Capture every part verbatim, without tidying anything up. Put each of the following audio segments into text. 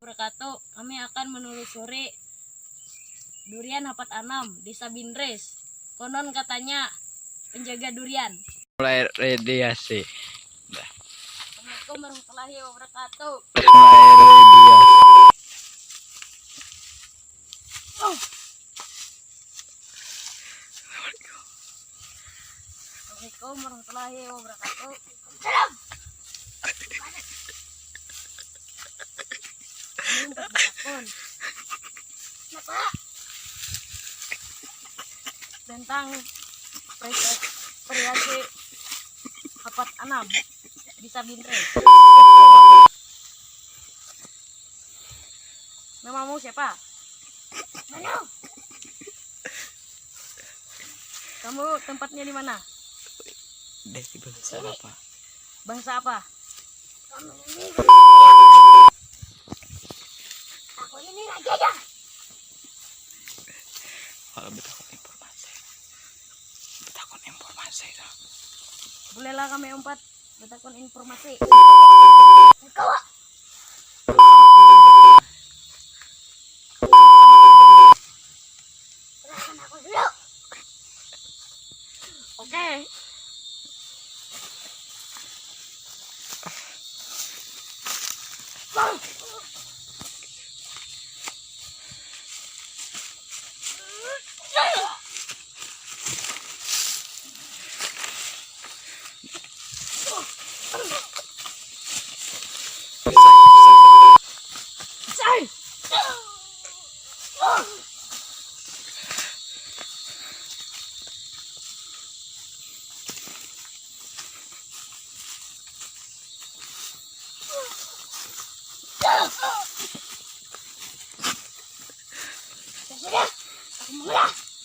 Berkatu, kami akan menelusuri durian hapat anam, Desa Bindres. Konon katanya penjaga durian. Mulai radiasi. Assalamualaikum warahmatullahi wabarakatuh. Mulai radiasi. Oh. Assalamualaikum warahmatullahi wabarakatuh. Salam. Ini untuk bertakun. Kenapa? Tentang perisa-, periasi hapat anam, Desa Bindres. Namamu siapa? Mana? Kamu tempatnya di mana? Dari bangsa apa? Bangsa apa? Aku ini raja, ya. Kalau betakun informasi, betakun informasi lah. Bolehlah kami umpat betakun informasi. Kau. Serahkan aku dulu. Oke.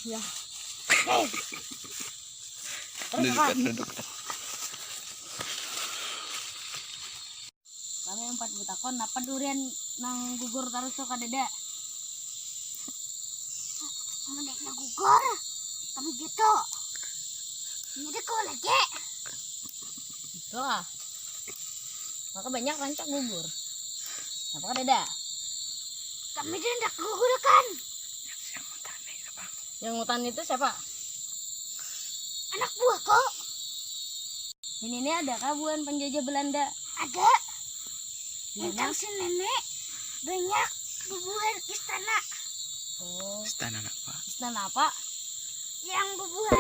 Ya. Dudukan, dudukan. Kami umpat betakun, napa durian nang gugur tarus tu kadada? Amun nang gugur, kami gitu. Jadi kau lagi. Itulah. Maka banyak rancak gugur. Napa kadada? Kami tu handak gugur kan. Yang hutan itu siapa? Anak buahku. Ini nih, adakah buhan penjajah Belanda? Ada. Di mana? Nang si nenek banyak bubuhan istana. Oh. Istana apa? Istana apa? Yang bubuhan.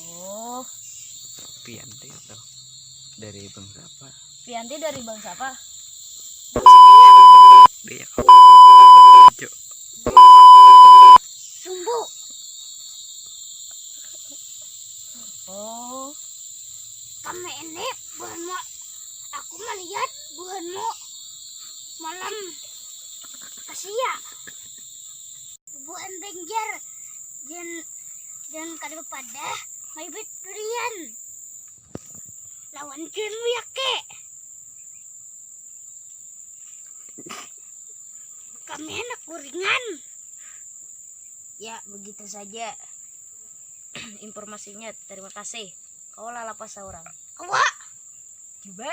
Oh. Pian ti atau dari bangsa apa? Pian ti dari bangsa apa? Bangsa Dayak. Dayak apa? Ijo. Sumbu. Oh. Kami ini buhanmu, aku melihat buhanmu malam kasia. Bubuhan Banjar, jan, jan kada bapadah maibit durian lawan Kin Muyake. Kami handak guringan. Ya, begitu saja informasinya. Terima kasih. Kawa lah lapas saurang? Kawa. Coba.